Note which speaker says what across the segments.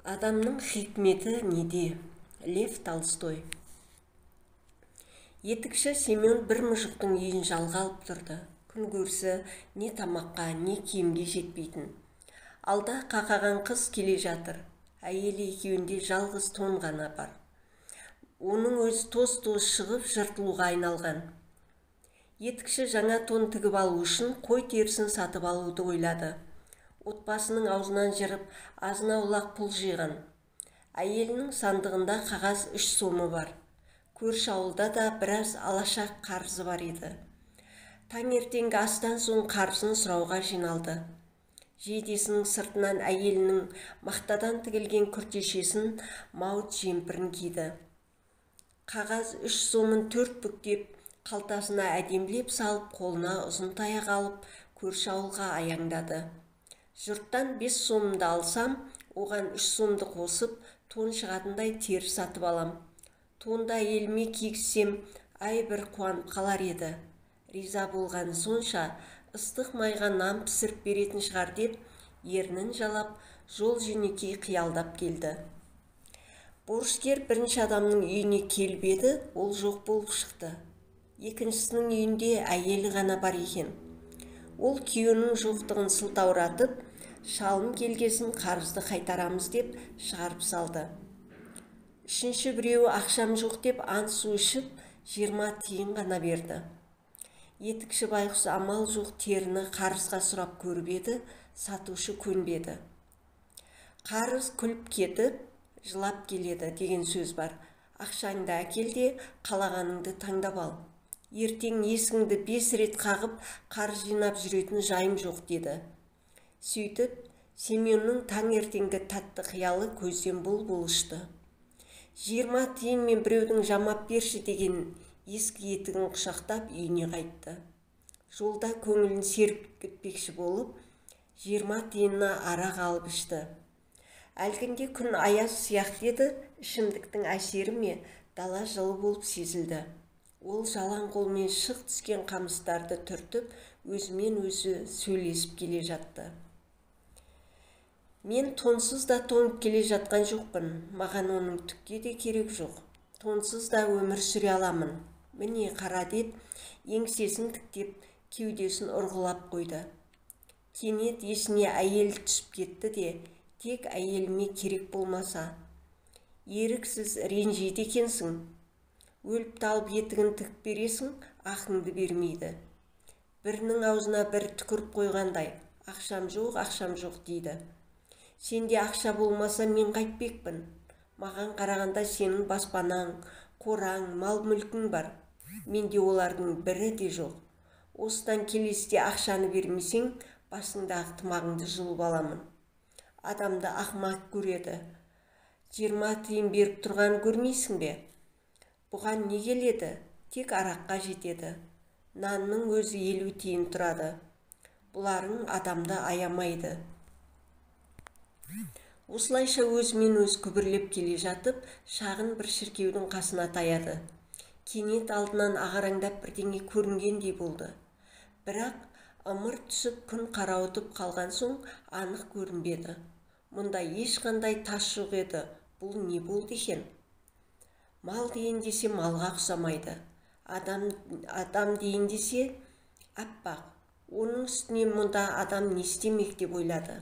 Speaker 1: Адамның хикметі неде? Лев Толстой. Етікші Семен бір мұжықтың үйін жалға алып тұрды. Күн көрісі не тамаққа, не киімге жетпейтін. Алда қақаған қыз келе жатыр. Әйелі екеуінде жалғыз тон ғана бар. Оның өзі тоз-тоз шығып жыртылуға айналған. Етікші жаңа тон тігіп алу үшін қой терісін сатып алуды ойлады. Отбасының аузынан жырып, азын-аулақ пұл жиған. Әйелінің сандығында қағаз 3 сомы бар. Көрші ауылда да біраз алашақ қарызы бар еді. Таңертеңгі астан соң қарызын сұрауға жиналды. Жейдесінің сыртынан әйелінің мақтадан тігілген күртешесін, мауыт жемпірін киді. Қағаз 3 сомын 4 бүктеп, қалтасына әдемілеп салып, қолына ұзын таяқ алып, көрші ауылға аяңдады. Жұрттан 5 сомымды алсам, оған 3 сомды қосып, тон шығатындай тері сатып алам. Тонды әйеліме кигізсем, ай бір қуанып қалар еді. Риза болған сонша, ыстық майға нан пісіріп беретін шығар деп, ернін жалап, жол жөнекей қиялдап келді. Борышкер бірінші адамның үйіне келіп еді, ол жоқ болып шықты. Екіншісінің үйінде әйелі ғана бар екен. Ол күйеуінің жоқтығын сылтауратып, шалым келгесін қарызды қайтарамыз деп шығарып салды. Үшінші біреуі ақшам жоқ деп ант су ішіп, 20 тиын ғана берді. Етікші байғұс амал жоқ теріні қарызға сұрап көріп еді, сатушы көнбеді. Қарыз күліп кетіп, жылап келеді деген сөз бар. Ақшаңды әкел де, қалағаныңды таңдап ал. Ертең есігіңді 5 рет қағып, қарыз жинап жүретін жайым жоқ деді. Сөйтіп, Семеннің таңертеңгі тәтті қиялы көзден бұл-бұл ұшты. 20 тиынмен біреудің жамап берші деген ескі етігін құшақтап үйіне қайтты. Жолда көңілін сергітпекші болып, 20 тиынына арақ алып ішті. Әлгінде күн аяз сияқты еді, ішімдіктің әсері ме, дала жылы болып сезілді. Ол жалаң қолмен шық түскен қамыстарды түртіп, өзімен өзі сөйлесіп келе жатты. Мен тонсыз да тоңып келе жатқан жоқпын, маған оның түкке де керек жоқ. Тонсыз да өмір сүре аламын. Міне қара деп, еңсесін тіктеп, кеудесін ұрғылап қойды. Кенет есіне әйел түсіп кетті де, тек әйеліме керек болмаса. Еріксіз ренжиді екенсің. Өліп талып етігін тігіп бересің, ақыңды бермейді. Бірінің аузына бір түкіріп қойғандай, ақшам жоқ, ақшам жоқ дейді. Сенде ақша болмаса мен қайтпекпін. Маған қарағанда сенің баспанаң, қораң, мал-мүлкің бар. Менде олардың бірі де жоқ. Осыдан келесіде ақшаны бермесең, басыңдағы тымағыңды жұлып аламын. Адамды ақымақ көреді. 20 тиын беріп тұрғанын көрмейсің бе? Бұған не келеді? Тек араққа жетеді. Нанның өзі 50 тиын тұрады. Бұларың адамды аямайды. Осылайша өзімен өз күбірлеп келе жатып, шағын бір шіркеудің қасына таяды. Кенет алдынан ағараңдап бірдеңе көрінгендей болды. Бірақ ымыр түсіп күн қарауытып қалған соң анық көрінбеді. Мұнда ешқандай тас жоқ еді. Бұл не болды екен? Мал дейін десе малға ұқсамайды. Адам дейін десе аппақ. Оның үстіне мұнда адам не істемек деп ойлады.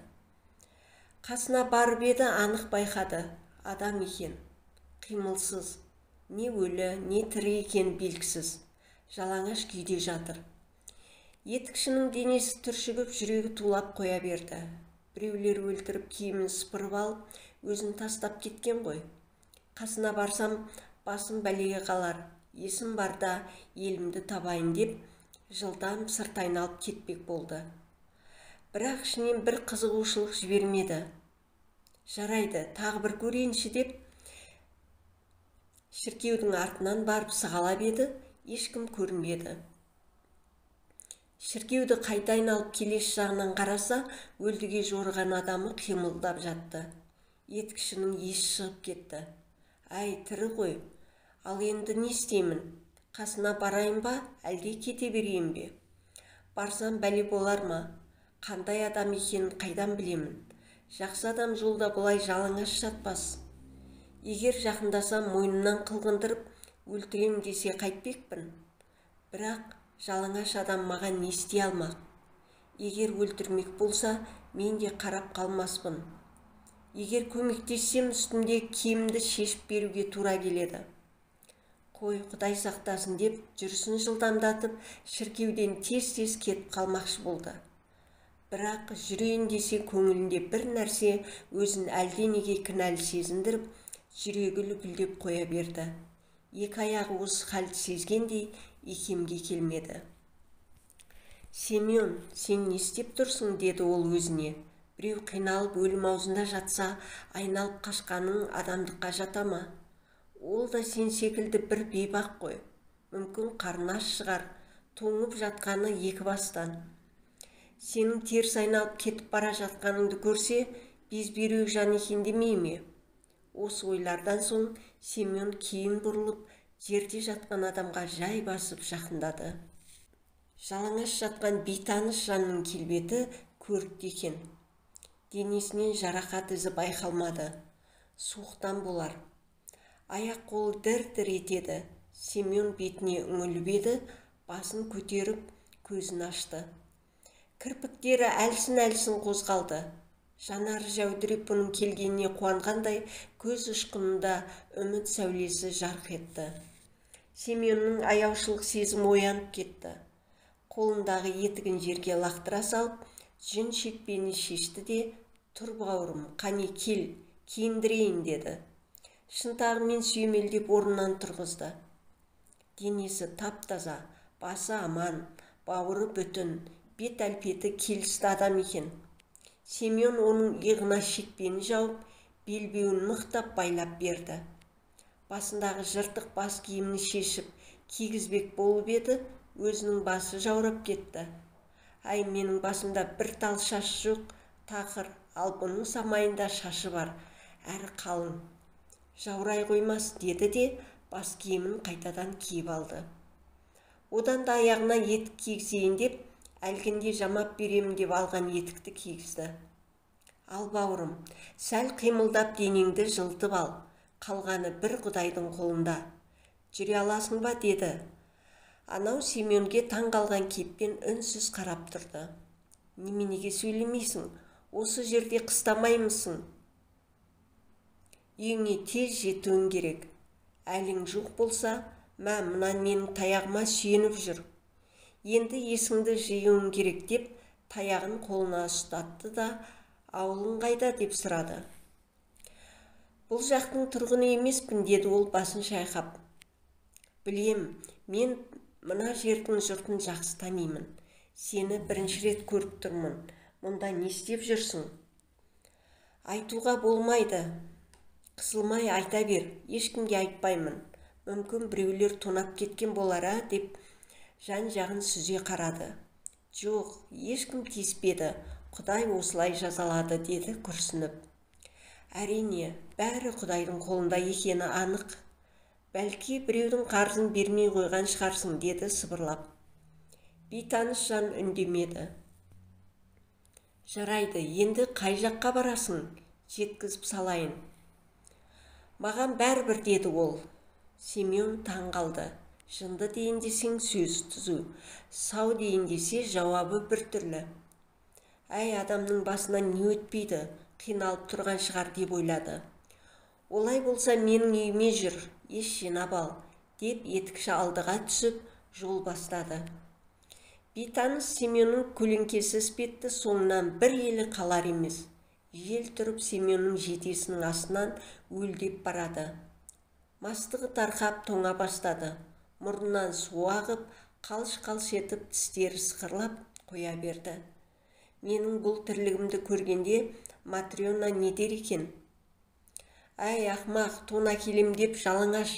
Speaker 1: Қасына барып еді, анық байқады. Адам екен. Қимылсыз. Не өлі, не тірі екен белгісіз. Жалаңаш күйде жатыр. Етікшінің денесі түршігіп, жүрегі тулап қоя берді. Біреулер өлтіріп киімін сыпырып алып, өзін тастап кеткен ғой. Қасына барсам, басым бәлеге қалар, есім барда елімді табайын деп, жылдам сырт айналып кетпек болды. Бірақ ішінен бір қызығушылық жібермеді. Жарайды, тағы бір көрейінші деп, шіркеудің артынан барып сығалап еді, ешкім көрінбеді. Шіркеуді қайта айналып келесі жағынан қараса, өлдіге жорыған адамы қимылдап жатты. Етікшінің есі шығып кетті. Әй, тірі ғой. Ал енді не істеймін? Қасына барайын ба, әлде кете берейін бе? Барсам бәле болар ма? Қандай адам екенін қайдан білемін? Жақсы адам жолда бұлай жалаңаш жатпас. Егер жақындасам, мойнымнан қылғындырып өлтірем десе қайтпекпін. Бірақ жалаңаш адам маған не істей алмақ? Егер өлтірмек болса, мен де қарап қалмаспын. Егер көмектессем, үстімде киімді шешіп беруге тура келеді. Қой, Құдай сақтасын деп жүрісін жылдамдатып, шіркеуден тез-тез кетіп қалмақшы болды. Бірақ жүрейін десе, көңілінде бір нәрсе өзін әлденеге кінәлі сезіндіріп, жүрегі лүпілдеп қоя берді. Екі аяғы осы халді сезгендей икемге келмеді. Семен, сен не істеп тұрсың, деді ол өзіне. Біреу қиналып өлім аузында жатса, айналып қашқаның адамдыққа жата ма? Ол да сен секілді бір бейбақ қой. Мүмкін қарны аш шығар, тоңып жатқаны екі бастан. Сенің теріс айналып кетіп бара жатқаныңды көрсе, безбүйрек жан екен демей ме? Осы ойлардан соң Семен кейін бұрылып, жерде жатқан адамға жай басып жақындады. Жалаңаш жатқан бейтаныс жанның келбеті көрікті екен. Денесінен жарақат ізі байқалмады. Суықтан болар. Аяқ қолы дір-дір етеді. Семен бетіне үңіліп еді, басын көтеріп, көзін ашты. Кірпіктері әлсін-әлсін қозғалды. Жанары жәудіреп бұның келгеніне қуанғандай, көз ұшқынында үміт сәулесі жарқ етті. Семеннің аяушылық сезімі оянып кетті. Қолындағы етігін жерге лақтыра салып, жүн шекпенін шешті де, тұр бауырым, қане кел, киіндірейін деді. Шынтағымен сүйемелдеп орнынан тұрғызды. Денесі тап-таза, басы аман, бауыры бүтін, бет әлпеті келісті адам екен. Семен оның иығына шекпенін жауып, белбеуін мықтап байлап берді. Басындағы жыртық бас киімін шешіп, кигізбек болып еді, өзінің басы жаурап кетті. Әй, менің басымда бір тал шаш жоқ, тақыр, ал бұның самайында шашы бар, әрі қалың. Жаурай қоймас, деді де, бас киімін қайтадан киіп алды. Одан да аяғына етік кигізейін деп, әлгінде жамап беремін деп алған етікті кигізді. Ал бауырым, сәл қимылдап денеңді жылытып ал, қалғаны бір Құдайдың қолында. Жүре аласың ба, деді. Анау Семенге таң қалған кейіппен үнсіз қарап тұрды. Неменеге сөйлемейсің, осы жерде қыстамаймысың? Үйіңе тез жетуің керек. Әлің жоқ болса, мә, мына менің таяғыма сүйеніп жүр. Енді есіңді жиюың керек деп, таяғын қолына ұстатты да, ауылың қайда деп сұрады. Бұл жақтың тұрғыны емеспін, деді ол басын шайқап. Білем, мен мына жердің жұртын жақсы танимын. Сені бірінші рет көріп тұрмын. Мұнда не істеп жүрсің? Айтуға болмайды. Қысылмай айта бер, ешкімге айтпаймын. Мүмкін біреулер тонап кеткен болар, а, деп жан-жағын сүзе қарады. Жоқ, ешкім тиіспеді. Құдай осылай жазалады, деді күрсініп. Әрине, бәрі Құдайдың қолында екені анық. Бәлки біреудің қарызын бермей қойған шығарсың, деді сыбырлап. Бейтаныс жан үндемеді. Жарайды, енді қай жаққа барасың? Жеткізіп салайын. Маған бәрібір, деді ол. Семен таң қалды. Жынды дейін десең сөз түзу, сау дейін десе жауабы біртүрлі. Әй, адамның басынан не өтпейді, қиналып тұрған шығар деп ойлады. Олай болса менің үйіме жүр, ес жинап ал, деп етікші алдыға түсіп, жол бастады. Бейтаныс Семеннің көлеңкесі іспетті соңынан бір елі қалар емес. Жел тұрып Семеннің жетесінің астынан өлдеп барады. Мастығы тарқап тоңа бастады. Мұрнынан су ағып, қалш-қалш етіп тістері сықырлап қоя берді. Менің бұл тірлігімді көргенде Матрена не дер екен? Әй, ақмақ, тон әкелем деп жалаңаш,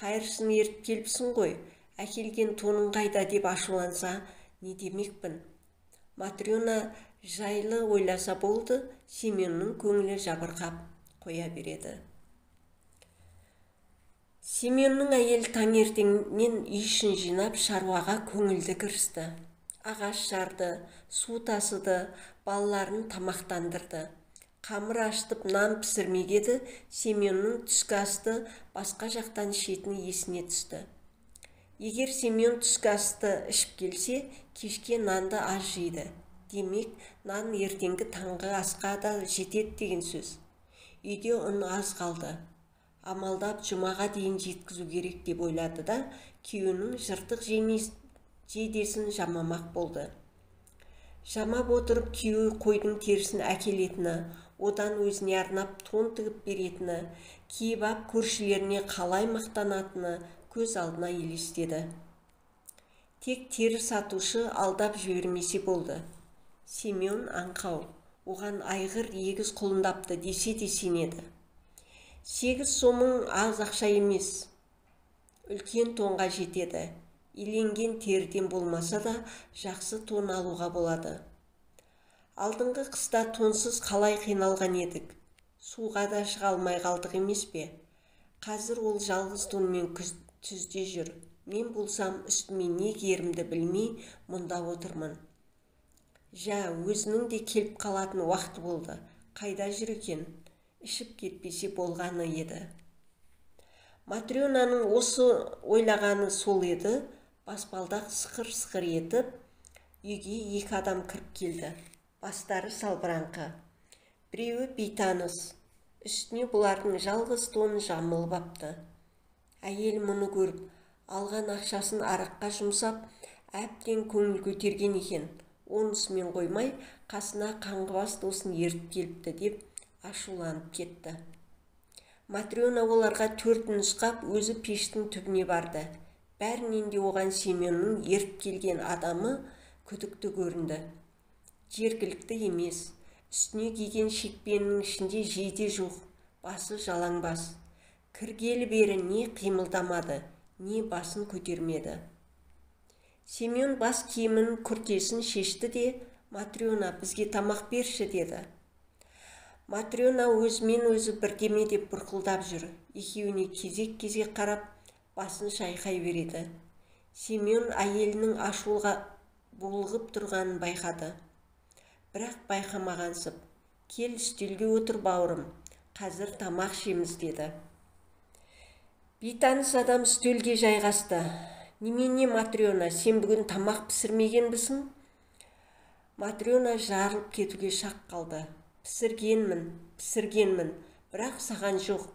Speaker 1: қайыршыны ертіп келіпсің ғой, әкелген тоның қайда деп ашуланса, не демекпін? Матрена жайлы ойласа болды, Семеннің көңілі жабырқап қоя береді. Семеннің әйелі таңертеңнен үй ішін жинап, шаруаға көңілді кірісті. Ағаш жарды, су тасыды, балаларын тамақтандырды. Қамыр ашытып нан пісірмек еді, Семеннің түскі асты басқа жақтан ішетіні есіне түсті. Егер Семен түскі асты ішіп келсе, кешке нанды аз жейді. Демек, нан ертеңгі таңғы асқа да жетеді деген сөз. Үйде ұн аз қалды. Амалдап жұмаға дейін жеткізу керек деп ойлады да, күйеуінің жыртық жейдесін жамамақ болды. Жамап отырып күйеуі қойдың терісін әкелетіні, одан өзіне арнап тон тігіп беретіні, киіп ап көршілеріне қалай мақтанатыны көз алдына елестеді. Тек тері сатушы алдап жібермесе болды. Семен аңқау, оған айғыр егіз құлындапты десе де сенеді. 8 сомың аз ақша емес, үлкен тонға жетеді. Иленген теріден болмаса да жақсы тон алуға болады. Алдыңғы қыста тонсыз қалай қиналған едік. Суға да шыға алмай қалдық емес пе? Қазір ол жалғыз тонмен түзде жүр. Мен болсам үстіме не киерімді білмей мұнда отырмын. Жә, өзінің де келіп қалатын уақыты болды. Қайда жүр екен? Ішіп кетпесе болғаны еді. Матрёнаның осы ойлағаны сол еді. Баспалдақ сықыр-сықыр етіп, үйге екі адам кіріп келді. Бастары салбыраңқы. Біреуі бейтаныс. Үстіне бұлардың жалғыз тонын жамылып апты. Әйел мұны көріп, алған ақшасын араққа жұмсап, әбден көңіл көтерген екен. Онысымен қоймай, қасына қаңғыбас досын ертіп келіпті деп ашуланып кетті. Матрёна оларға төртін нұсқап, өзі пештің түбіне барды. Бәрінен де оған Семеннің ертіп келген адамы күдікті көрінді. Жергілікті емес, үстіне киген шекпенінің ішінде жейде жоқ, басы жалаңбас. Кіргелі бері не қимылдамады, не басын көтермеді. Семен бас киімін күртесін шешті де, Матрёна, бізге тамақ берші деді. Матрёна өзімен өзі бірдеме деп бұрқылдап жүр. Екеуіне кезек-кезек қарап, басын шайқай береді. Семен әйелінің ашуға булығып тұрғанын байқады. Бірақ байқамағансып, кел үстелге отыр бауырым, қазір тамақ ішеміз деді. Бейтаныс адам үстелге жайғасты. Немене, Матрёна, сен бүгін тамақ пісірмегенбісің? Матрёна жарылып кетуге шақ қалды. Пісіргенмін, пісіргенмін, бірақ саған жоқ.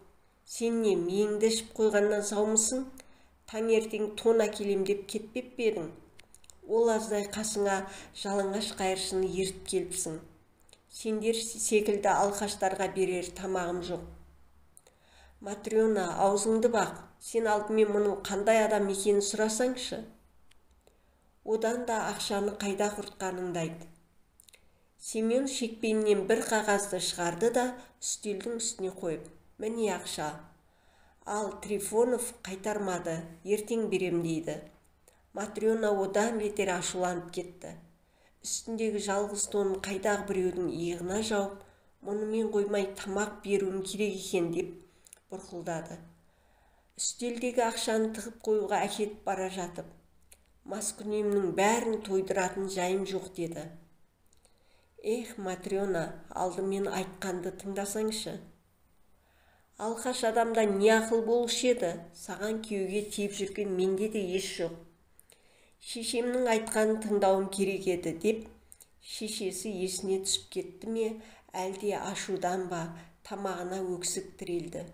Speaker 1: Сен не, миыңды ішіп қойғаннан саумысың? Таңертең тон әкелем деп кетпеп пе едің? Ол аздай қасыңа жалаңаш қайыршыны ертіп келіпсің. Сендер секілді алқаштарға берер тамағым жоқ. Матрёна, аузыңды бақ, сен алдымен мұның қандай адам екенін сұрасаңшы. Одан да ақшаны қайда құртқаныңды айт. Семен шекпенінен бір қағазды шығарды да үстелдің үстіне қойып, міне ақша. Ал Трифонов қайтармады, ертең берем дейді. Матрёна одан бетер ашуланып кетті. Үстіндегі жалғыз тонын қайдағы біреудің иығына жауып, мұнымен қоймай тамақ беруім керек екен деп бұрқылдады. Үстелдегі ақшаны тығып қоюға әкетіп бара жатып, маскүнемнің бәрін тойдыратын жайым жоқ деді. Эх, Матрёна, алдымен айтқанды тыңдасаңшы. Алқаш адамда не ақыл болушы еді, саған күйеуге тиіп жүрген менде де ес жоқ. Шешемнің айтқанын тыңдауым керек еді деп, шешесі есіне түсіп кетті ме, әлде ашудан ба, тамағына өксік тірелді.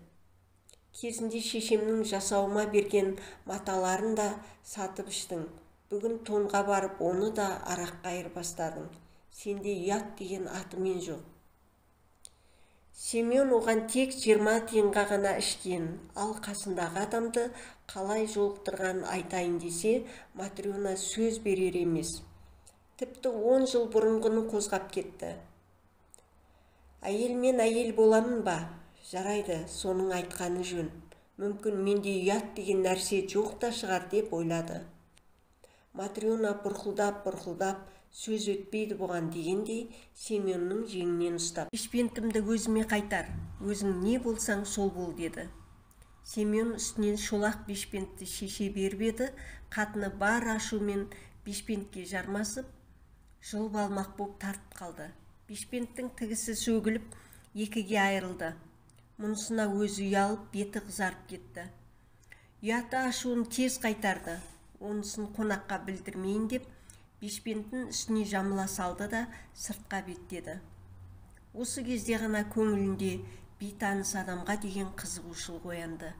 Speaker 1: Кезінде шешемнің жасауыма берген маталарын да сатып іштің. Бүгін тонға барып, оны да араққа айырбастадың. Сенде ұят деген атымен жоқ. Семен оған тек 20 тиынға ғана ішкен, ал қасындағы адамды қалай жолықтырғанын айтайын десе, Матрёна сөз берер емес. Тіпті 10 жыл бұрынғыны қозғап кетті. Әйелмен әйел боламын ба? Жарайды, соның айтқаны жөн. Мүмкін менде ұят деген нәрсе жоқ та шығар деп ойлады. Матрёна бұрқылдап-бұрқылдап, сөз өтпейді бұған дегендей, Семеннің жеңінен ұстап, бешпентімді өзіме қайтар, өзің не болсаң сол бол деді. Семен үстінен шолақ бешпентті шеше беріп еді, қатыны бар ашумен бешпентке жармасып, жұлып алмақ боп тартып қалды. Бешпенттің тігісі сөгіліп, Екіге айырылды. Мұнысына өзі ұялып, беті қызарып кетті. Ұяты ашуын тез қайтарды. Онысын қонаққа білдірмейін деп, бешпентін үстіне жамыла салды да сыртқа беттеді. Осы кезде ғана көңілінде бейтаныс адамға деген қызығушылық оянды.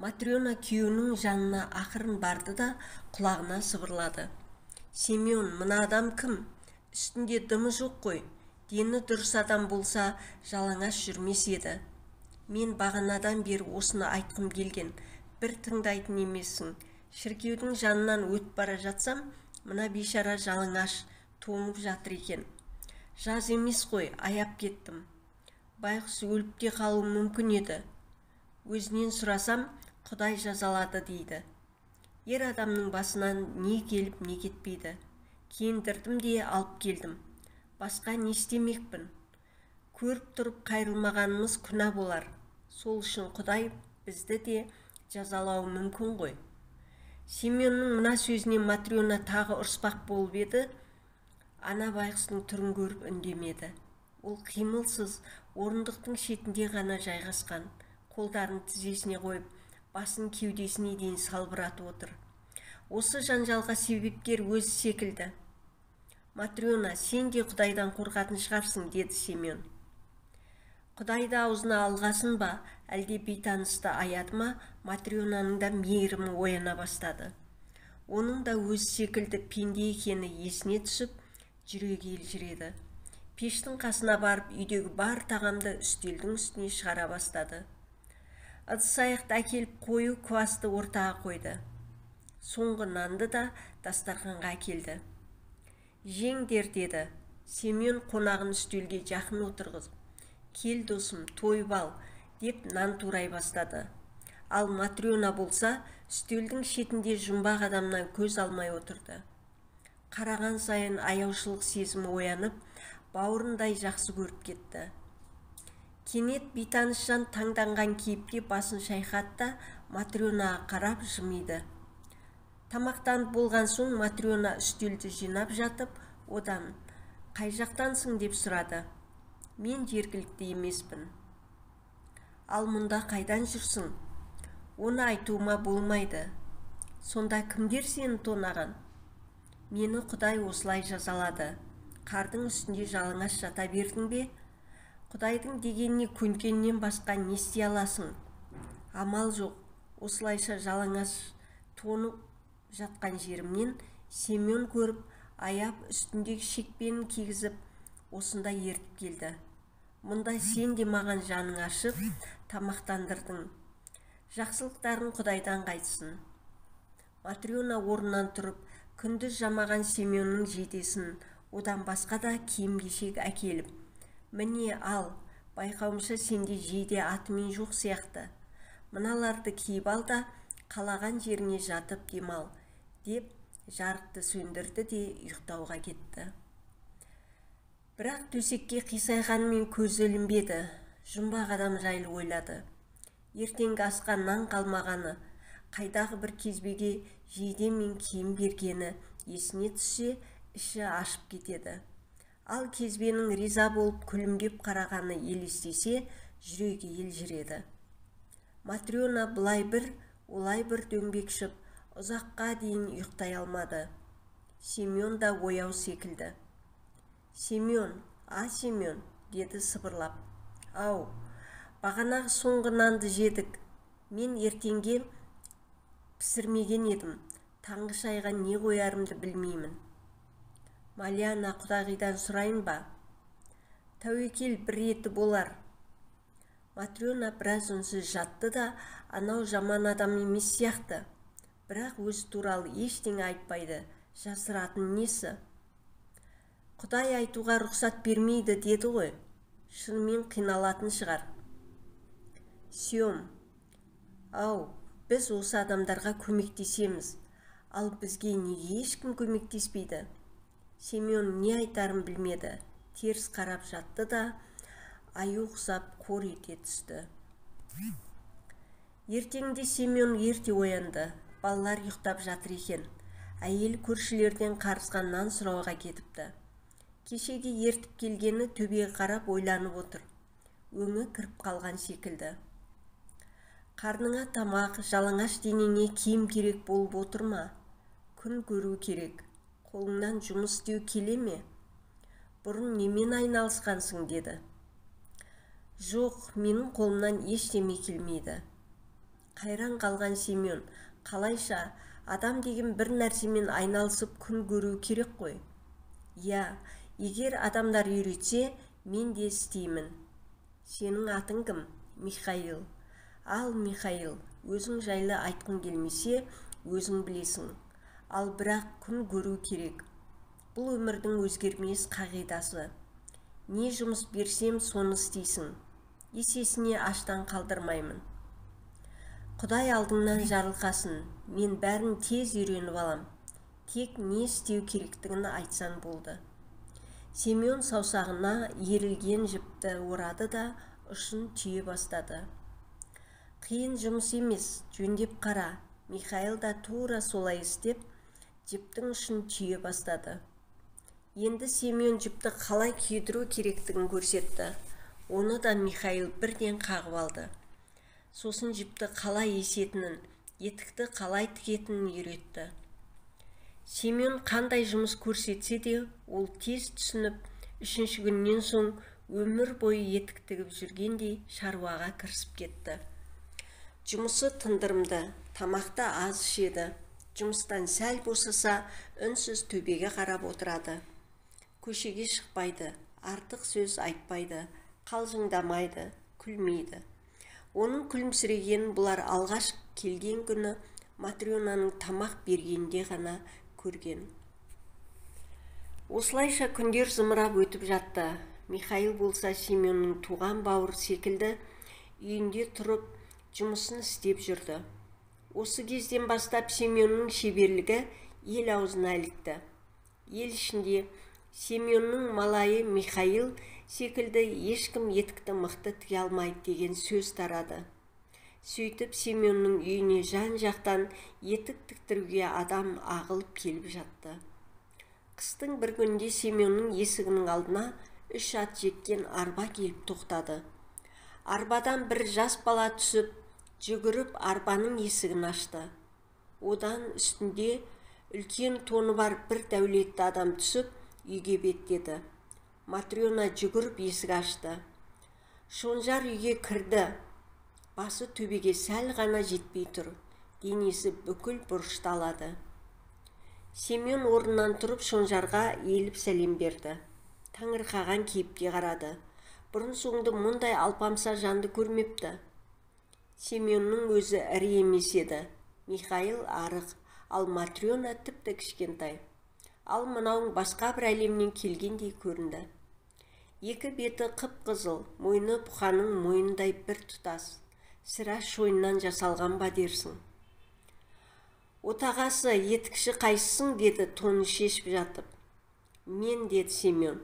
Speaker 1: Матрена күйеуінің жанына ақырын барды да құлағына сыбырлады. Семен, мына адам кім? Үстінде дымы жоқ қой. Дені дұрыс адам болса, жалаңаш жүрмес еді. Мен бағанадан бері осыны айтқым келген. Бір тыңдайтын емессің. Шіркеудің жанынан өтіп бара жатсам, мына бейшара жалаңаш тоңып жатыр екен. Жаз емес қой, аяп кеттім. Байғұс өліп те қалуы мүмкін еді. Өзінен сұрасам, Құдай жазалады дейді. Ер адамның басынан не келіп, не кетпейді. Киіндірдім де алып келдім. Басқа не істемекпін? Көріп тұрып қайырылмағанымыз күнә болар. Сол үшін Құдай бізді де жазалауы мүмкін ғой. Семеннің мына сөзіне Матрена тағы ұрыспақ болып еді, ана байғұстың түрін көріп үндемеді. Ол қимылсыз орындықтың шетінде ғана жайғасқан, қолдарын тізесіне қойып, басын кеудесіне дейін салбыратып отыр. Осы жанжалға себепкер өзі секілді. Матрена, сен де Құдайдан қорқатын шығарсың, деді Семен. Құдайды аузына алғасын ба, әлде бейтанысты аяды ма, Матренаның да мейірімі ояна бастады. Оның да өзі секілді пенде екені есіне түсіп, жүрегі елжіреді. Пештің қасына барып, үйдегі бар тағамды үстелдің үстіне шығара бастады. Ыдыс-аяқты әкеліп қою квасты ортаға қойды. Соңғы нанды да дастарханға әкелді. Жеңдер, деді Семен қонағын үстелге жақын отырғызып. Кел, досым, тойып ал, деп нан турай бастады. Ал Матрена болса, үстелдің шетінде жұмбақ адамнан көз алмай отырды. Қараған сайын аяушылық сезімі оянып, бауырындай жақсы көріп кетті. Кенет бейтаныс жан таңданған кейіпте басын шайқады да Матренаға қарап жымиды. Тамақтанып болған соң Матрена үстелді жинап жатып, одан «Қай жақтансың?» деп сұрады. Мен жергілікті емеспін. Ал мұнда қайдан жүрсің? Оны айтуыма болмайды. Сонда кімдер сені тонаған? Мені Құдай осылай жазалады. Қардың үстінде жалаңаш жата бердің бе? Құдайдың дегеніне көнгеннен басқа не істей аласың? Амал жоқ. Осылайша жалаңаш тоңып жатқан жерімнен Семен көріп, аяп үстіндегі шекпенін кигізіп, осында ертіп келді. Мұнда сен де маған жаның ашып, тамақтандырдың. Жақсылықтарың Құдайдан қайтсын. Матрена орнынан тұрып, күндіз жамаған Семеннің жейдесін, одан басқа да киім-кешек әкеліп, міне ал, байқауымша сенде жейде атымен жоқ сияқты. Мыналарды киіп ал да, қалаған жеріңе жатып демал, деп жарықты сөндірді де ұйықтауға кетті. Бірақ төсекке қисайғанымен көзі ілінбеді, жұмбақ адам жайлы ойлады. Ертеңгі асқа нан қалмағаны, қайдағы бір кезбеге жейде мен киім бергені есіне түссе, іші ашып кетеді. Ал кезбенің риза болып күлімдеп қарағаны елестесе, жүрегі елжіреді. Матрена былай бір, олай бір дөңбекшіп, ұзаққа дейін ұйықтай алмады. Семен да ояу секілді. Семен, а Семен, деді сыбырлап. Ау, бағанағы соңғы нанды жедік. Мен ертеңге пісірмеген едім. Таңғы шайға не қоярымды білмеймін. Маляна құдағидан сұрайын ба? Тәуекел бір реті болар. Матрена біраз үнсіз жатты да, анау жаман адам емес сияқты. Бірақ өзі туралы ештеңе айтпайды, жасыратын несі? Құдай айтуға рұқсат бермейді деді ғой. Шынымен қиналатын шығар. Сем, ау, біз осы адамдарға көмектесеміз, ал бізге неге ешкім көмектеспейді? Семен не айтарын білмеді, теріс қарап жатты да, аю құсап қор ете түсті. Ертеңінде Семен ерте оянды, балалар ұйықтап жатыр екен. Әйел көршілерден қарызға нан сұрауға кетіпті. Кешегі ертіп келгені төбеге қарап ойланып отыр. Өңі кіріп қалған секілді. Қарныңа тамақ, жалаңаш денеңе киім керек болып отыр ма? Күн көру керек. Қолыңнан жұмыс істеу келе ме? Бұрын немен айналысқансың, деді. Жоқ, менің қолымнан ештеме келмейді. Қайран қалған Семен, қалайша, адам деген бір нәрсемен айналысып күн көру керек қой. Иә, егер адамдар үйретсе, мен де істеймін. Сенің атың кім? Михаил. Ал, Михаил, өзің жайлы айтқың келмесе, өзің білесің. Ал бірақ күн көру керек. Бұл өмірдің өзгермес қағидасы. Не жұмыс берсем, соны істейсің. Есесіне аштан қалдырмаймын. Құдай алдыңнан жарылқасын, мен бәрін тез үйреніп алам. Тек не істеу керектігін айтсаң болды. Семен саусағына ерілген жіпті орады да ұшын түйе бастады. Қиын жұмыс емес, жөндеп қара. Михаил да тура солай істеп, жіптің ұшын түйе бастады. Енді Семен жіпті қалай күйдіру керектігін көрсетті. Оны да Михаил бірден қағып алды. Сосын жіпті қалай есетінін, етікті қалай тігетінін үйретті. Семен қандай жұмыс көрсетсе де, ол тез түсініп, үшінші күннен соң өмір бойы етік тігіп жүргендей шаруаға кірісіп кетті. Жұмысы тындырымды, тамақты аз ішеді. Жұмыстан сәл босаса, үнсіз төбеге қарап отырады. Көшеге шықпайды, артық сөз айтпайды, қалжыңдамайды, күлмейді. Оның күлімсірегенін бұлар алғаш келген күні Матрёнаның тамақ бергенде ғана көрген. Осылайша күндер зымырап өтіп жатты. Михаил болса Семеннің туған бауыры секілді үйінде тұрып жұмысын істеп жүрді. Осы кезден бастап Семеннің шеберлігі ел аузына ілікті. Ел ішінде Семеннің малайы Михаил секілді ешкім етікті мықты тіге алмайды деген сөз тарады. Сөйтіп Семеннің үйіне жан-жақтан етік тіктіруге адам ағылып келіп жатты. Қыстың бір күнінде Семеннің есігінің алдына 3 ат жеккен арба келіп тоқтады. Арбадан бір жас бала түсіп, жүгіріп арбаның есігін ашты. Одан үстінде үлкен тоны бар бір дәулетті адам түсіп, үйге беттеді. Матрёна жүгіріп есік ашты. Шонжар үйге кірді. Басы төбеге сәл ғана жетпей тұр. Денесі бүкіл бұрышталады. Семен орнынан тұрып шонжарға еліп сәлем берді. Таңырқаған кейіпке қарады. Бұрын соңды мұндай алпамса жанды көрмепті. Семеннің өзі ірі емес еді. Михаил арық, ал Матрёна тіпті кішкентай. Ал мынауың басқа бір әлемнен келгендей көрінді. Екі беті қып-қызыл, мойны бұқаның мойнындай бір тұтас. Сірә шойыннан жасалған ба дерсің. Отағасы, етікші қайсысың, деді тонын шешіп жатып. Мен, деді Семен.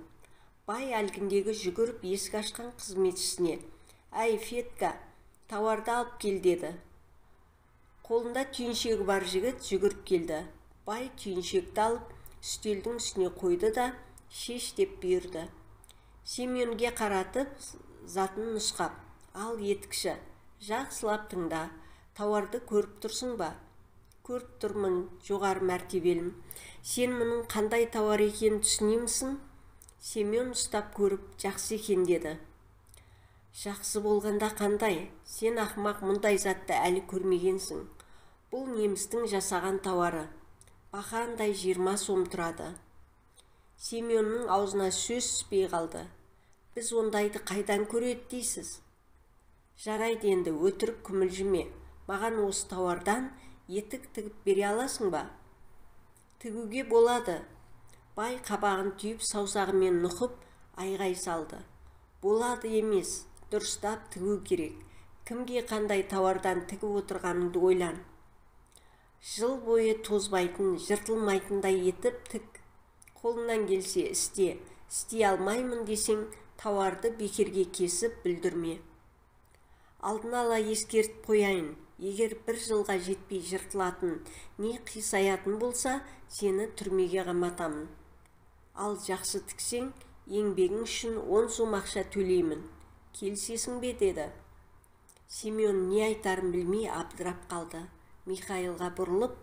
Speaker 1: Бай әлгіндегі жүгіріп есік ашқан қызметшісіне: «Әй, Фетка, тауарды алып кел», деді. Қолында түйіншегі бар жігіт жүгіріп келді. Бай түйіншекті алып, үстелдің үстіне қойды да, шеш деп бұйырды. Семенге қаратып, затын нұсқап: «Ал, етікші, жақсылап тыңда, тауарды көріп тұрсың ба?» «Көріп тұрмын, жоғары мәртебелім. Сен мұның қандай тауар екенін түсінемісің?» Семен ұстап көріп, жақсы екен деді. Жақсы болғанда қандай? Сен ақымақ мұндай затты әлі көрмегенсің. Бұл немістің жасаған тауары. Бақандай 20 сом тұрады. Семеннің аузына сөз түспей қалды. Біз ондайды қайдан көреді дейсіз? Жарайды енді, өтірік күмілжіме. Маған осы тауардан етік тігіп бере аласың ба? Тігуге болады. Бай қабағын түйіп, саусағымен нұқып, айғай салды. Болады емес, дұрыстап тігу керек. Кімге қандай тауардан тігіп отырғаныңды ойлан. Жыл бойы тозбайтын, жыртылмайтындай етіп тік. Қолыңнан келсе істе, істей алмаймын десең, тауарды бекерге кесіп бүлдірме. Алдын ала ескертіп қояйын, егер бір жылға жетпей жыртылатын, не қисаятын болса, сені түрмеге қаматамын. Ал жақсы тіксең, еңбегің үшін 10 сом ақша төлеймін. Келісесің бе, деді. Семен не айтарын білмей абдырап қалды. Михаилға бұрылып,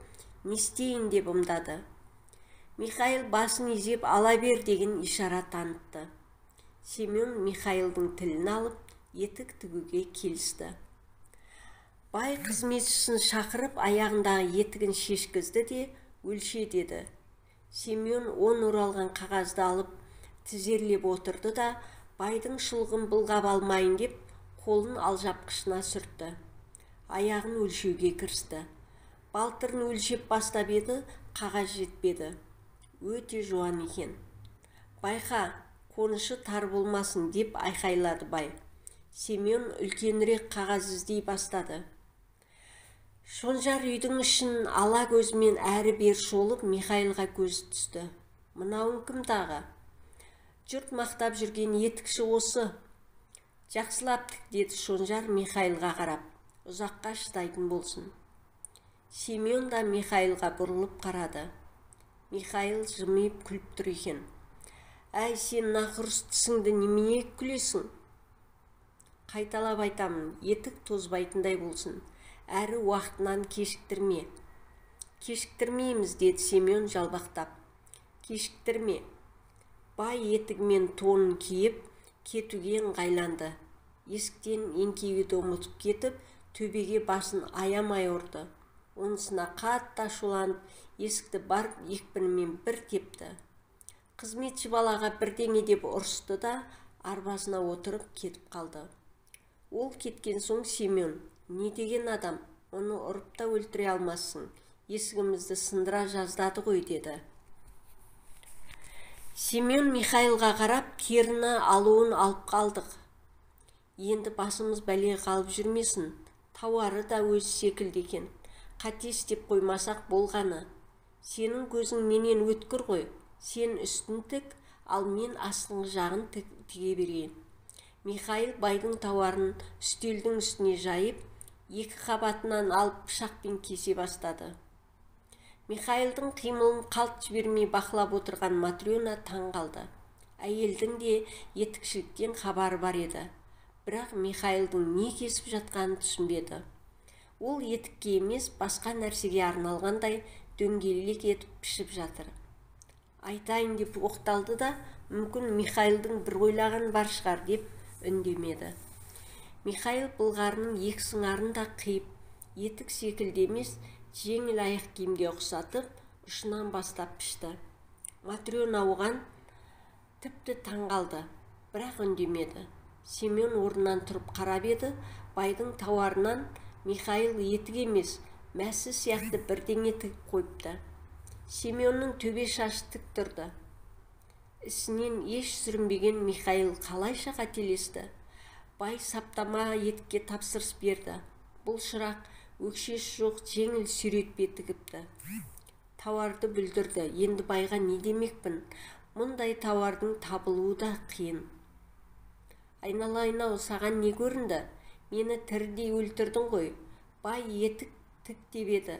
Speaker 1: не істейін деп ымдады. Михаил басын изеп ала бер деген ишара танытты. Семен Михаилдың тілін алып, етік тігуге келісті. Бай қызметшісін шақырып, аяғындағы етігін шешкізді де өлше деді. Семен 10 оралған қағазды алып, тізерлеп отырды да, байдың шұлғын былғап алмайын деп, қолын алжапқышына сүртті. Аяғын өлшеуге кірісті. Балтырын өлшеп бастап еді, қағаз жетпеді. Өте жуан екен. Байқа, қонышы тар болмасын деп айқайлады бай. Семен үлкенірек қағаз іздей бастады. Шонжар үйдің ішін ала көзімен әрі-бері шолып, Михаилға көзі түсті. Мынауың кім тағы? Жұрт мақтап жүрген етікші осы. Жақсылап тік, деді Шонжар Михаилға қарап. Ұзаққа шыдайтын болсын. Семен да Михаилға бұрылып қарады. Михаил жымиып күліп тұр екен. Әй, сен нақұрыс тісіңді немене күлесің? Қайталап айтамын, етік тозбайтындай болсын. Әрі уақытынан кешіктірме. Кешіктірмейміз, деді Семен жалбақтап. Кешіктірме. Бай етігімен тонын киіп, кетуге ыңғайланды. Есіктен еңкеюді ұмытып кетіп, төбеге басын аямай ұрды. Онысына қатты ашуланып, есікті барып екпінімен бір тепті. Қызметші балаға бірдеңе деп ұрысты да, арбасына отырып кетіп қалды. Ол кеткен соң Семен, не деген адам, оны ұрып та өлтіре алмассың, есігімізді сындыра жаздады ғой, деді. Семен Михаилға қарап, теріні алуын алып қалдық. Енді басымыз бәлеге қалып жүрмесін, тауары да өзі секілді екен. Қате істеп қоймасақ болғаны. Сенің көзің менен өткір ғой, сен үстін тік, ал мен астыңғы жағын тіге берейін. Михаил байдың тауарын үстелдің үстіне жайып, екі қабатынан алып пышақпен кесе бастады. Михаилдың қимылын қалт жібермей бақылап отырған Матрена таң қалды. Әйелдің де етікшіліктен хабары бар еді. Бірақ Михаилдың не кесіп жатқанын түсінбеді. Ол етікке емес, басқа нәрсеге арналғандай дөңгелек етіп пішіп жатыр. Айтайын деп оқталды да, мүмкін Михаилдың бір ойлаған бар шығар деп үндемеді. Михаил былғарының екі сыңарын да қиып, етік секілді емес, жеңіл аяқ киімге ұқсатып, ұшынан бастап пішті. Матрена оған тіпті таң қалды, бірақ үндемеді. Семен орнынан тұрып қарап еді, байдың тауарынан Михаил етік емес, мәсі сияқты бірдеңе тігіп қойыпты. Семеннің төбе шашы тік тұрды. Ісінен еш сүрінбеген Михаил қалайша қателесті? Бай саптама етікке тапсырыс берді. Бұл шырақ өкшесі жоқ жеңіл сүйретпе тігіпті. Тауарды бүлдірді. Енді байға не демекпін? Мұндай тауардың табылуы да қиын. Айналайын-ау, саған не көрінді? Мені тірідей өлтірдің ғой. Бай етік тік деп еді.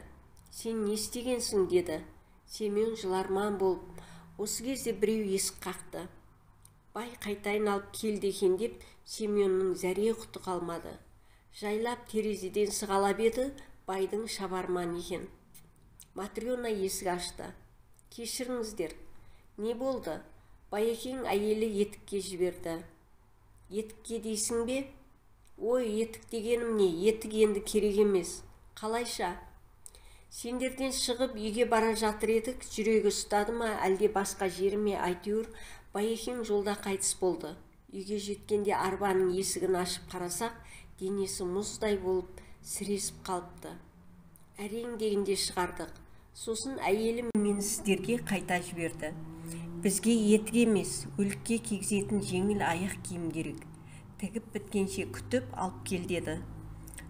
Speaker 1: Сен не істегенсің, деді. Семен жыларман болып, осы кезде біреу есік қақты. Бай қайтайын алып келді екен деп Семеннің зәре құты қалмады. Жайлап терезеден сығалап еді, байдың шабарманы екен. Матрена есік ашты. Кешіріңіздер. Не болды? Байекең әйелі етікке жіберді. Етікке дейсің бе? Ой, етік дегенім не? Етік енді керек емес. Қалайша? Сендерден шығып үйге бара жатыр едік, жүрегі ұстады ма, әлде басқа жері ме, әйтеуір Байекең жолда қайтыс болды. Үйге жеткенде арбаның есігін ашып қарасақ, денесі мұздай болып сіресіп қалыпты. Әрең дегенде шығардық. Сосын әйелім мені сіздерге қайта жіберді. Бізге етік емес, өлікке кигізетін жеңіл аяқ киім керек. Тігіп біткенше күтіп алып кел деді.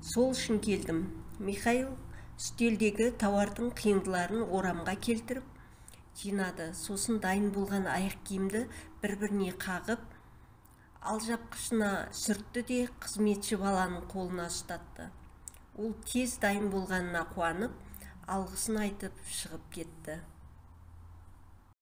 Speaker 1: Сол үшін келдім. Михаил үстелдегі тауардың қиындыларын орамға келтіріп жинады. Сосын дайын болған аяқ киімді бір-біріне қағып, алжапқышына сүртті де қызметші баланың қолына ұстатты. Ол тез дайын болғанына қуанып, алғысын айтып шығып кетті.